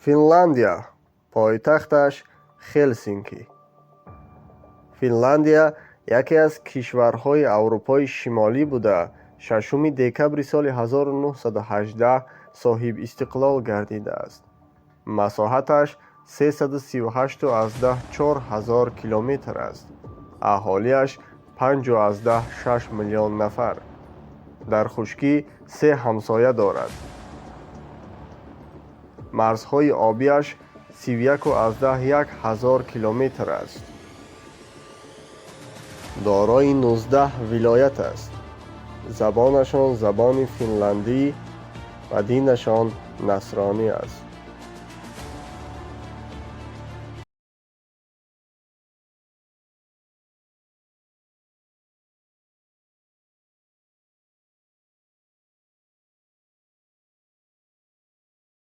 Финландия, пойтахташ Хелсинки. Финландия яке аз кишварҳои Аврупои Шимолӣ буда, 6 декабри соли 1918 соҳибистиқлол гардидааст. Масоҳаташ 338,4 ҳазор километр аст. Аҳолиаш 5,6 миллион нафар. Дар хушкӣ се ҳамсоя дорад. Марзҳои обиаш 31,1 ҳазор километр аст. Дорои 19 вилоят аст. Забонашон забони финландӣ ва динашон насронӣ аст.